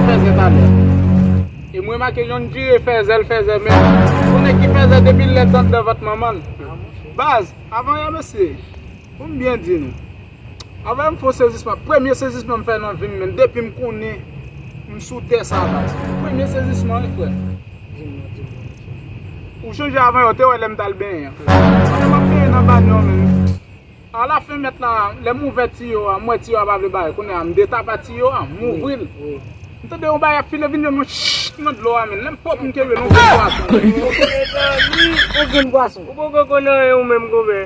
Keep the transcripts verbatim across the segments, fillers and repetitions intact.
fèzè talè. E m remake yon vire fèzè, l fèzè, men yon nèg ki fèzè depi l lèd anndan vant manman l. Baz, avan yè, mesye, pou m byen di nou, avan yè m fè yon sezisman, premye sezisman m fè nan vi m, men depi m konnen m sou tè sa, baz. Premye sezisman, wi, frè. Ou chonje avan yè, ou te wè lè m t al benyen an. Pandan m ap benyen nan banyo, men. Alafen mèt la, lè m ouvè tiyo a, m wè tiyo a pa vle bare. Kounye a, m detapa tiyo a, m ouvri l. Wi, wi. M tande yon bagay ap file vin jwenn mwen, chich, nan dlo a, men. Lè m pòp, m kenbe l, yon grenn pwason. Yon grenn pwason. Ou poko konn anyen ou menm, konpè.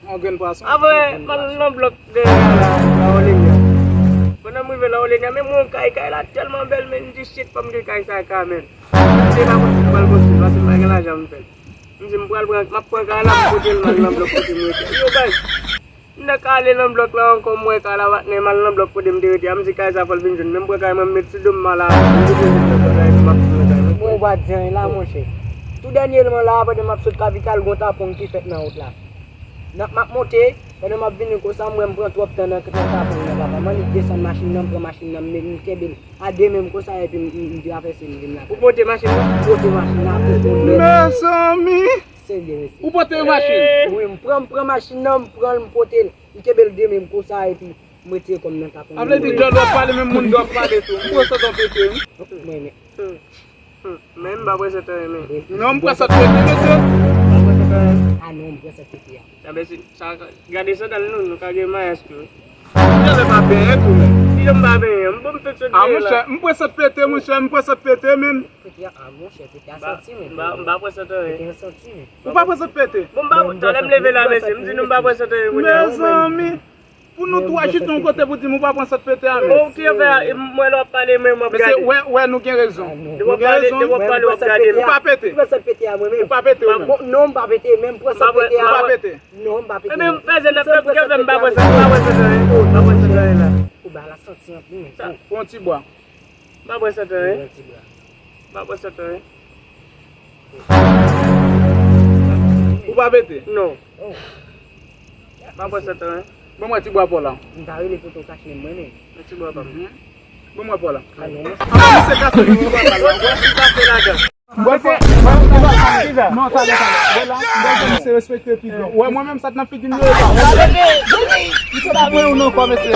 Yon grenn pwason. Apre, m al nan blòk dèyè a la, La Olenya. Pandan m rive La Olenya, men mwen yon kay, kay la tèlman bèl, men m di, shit, fò m gen kay sa kanmenm. M te pa konn si m pral konstwi l, paske m pa gen lajan m fè l. M di, m pral pran, m ap pran kay la, m pote l, m al nan blòk kote m rete. Yo, baz, m t ka ale nan blòk la ankò, m wè kay la pa t nan, m al nan blòk kote m te rete a, m di, kay sa fò l vin jwenn. Men m pran kay mwen, m met sou do m, m al avè l, m depoze l nan blòk la, epi m ap tounen kay mwen. Bon, ou pa di anyen la, monchè. Tou dènyèman la, pandan m ap sot kapital, gon tapong ki fèt nan wout la. Nan, m ap monte, pandan m ap vini konsa, m wè m pran twòp tan nan, nan tapong nan, papa. M annik desann machin nan, m pran machin nan, m, m kenbe l. A de men m konsa, epi m, m, m travèse, m vin lakay. Ou pote machin nan? M pote machin nan, pou, pou lè. Mezanmi! Serye, mesye. Ou pote yon machin? Wi, m pran, m pran machin nan, m pran l, m pote l. M kenbe l de men m konsa, epi m retire kò m nan tapon. A vle di, djòl w ap pale, menm moun dò ap pale tou. M pran sòt an pete, wi. Mwen, men. Hmm. Hmm. Men m pa pran sòt an, men. Non, m pran sòt pete, mesye. M pa pran sòt an. A non, m pran sòt pete a. Sa vle di, sa, gade sandal nou, nou ka gen mayas tou. Genlè pa benyen tou, men. Kijan m pa benyen? M bon, m fèk sot la. A, monchè, m pran sòt pete, monchè, m pran sòt pete, men. Pete a, a, monchè, pete a santi, men. M pa, m pa pran sòt an, pete a santi, men. Ou pa pran sòt pete? Bon, m pa, talè m leve la, mesye, m di nou m pa pran sòt an, kounye a, ou menm. Mezanmi, pou nou tou ajoute yon kote pou di m ou pa pran sòt pete a, men. Bon, ki afè a, m wè lè w ap pale, men m ap gade. Mesye, wè, wè, nou gen rezon. Nou gen rezon. Depi w ap pale, w ap gade. Ou pa pete. Ou pa pete a, mwen menm. Ou pa pete, ou menm. Bon, non, m pa pete, men m pran sòt pete a. Ou pa pete. Non, m pa pete. Ebyen, m fè zen nan fè pou ke fè m pa pran sòt, m pa pran sòt anyen. M pa pran sòt anyen la. Ou ba la santi anpil, men. Sa, pran ti bwa. M pa pran sòt anyen. Pran ti bwa. M pa pran sòt anyen. Ou pa pete? Non. M pa pran sòt anyen. Ban mwen ti bwa pa w la. M ta rele poto kache mwen, men. Yon ti bwa pa m. Ban mwen pa w la. A non. Anba misye kase mwen ti bwa pa l la. Ou wè? Ou kase ladan. Mwen fè, mwen fè, non, talè, talè. Wè la, mwen fè misye respekte pi byen. Wè, mwen menm sa t nan figi m yo e pa. Misye pa mwen ou non, kò mesye.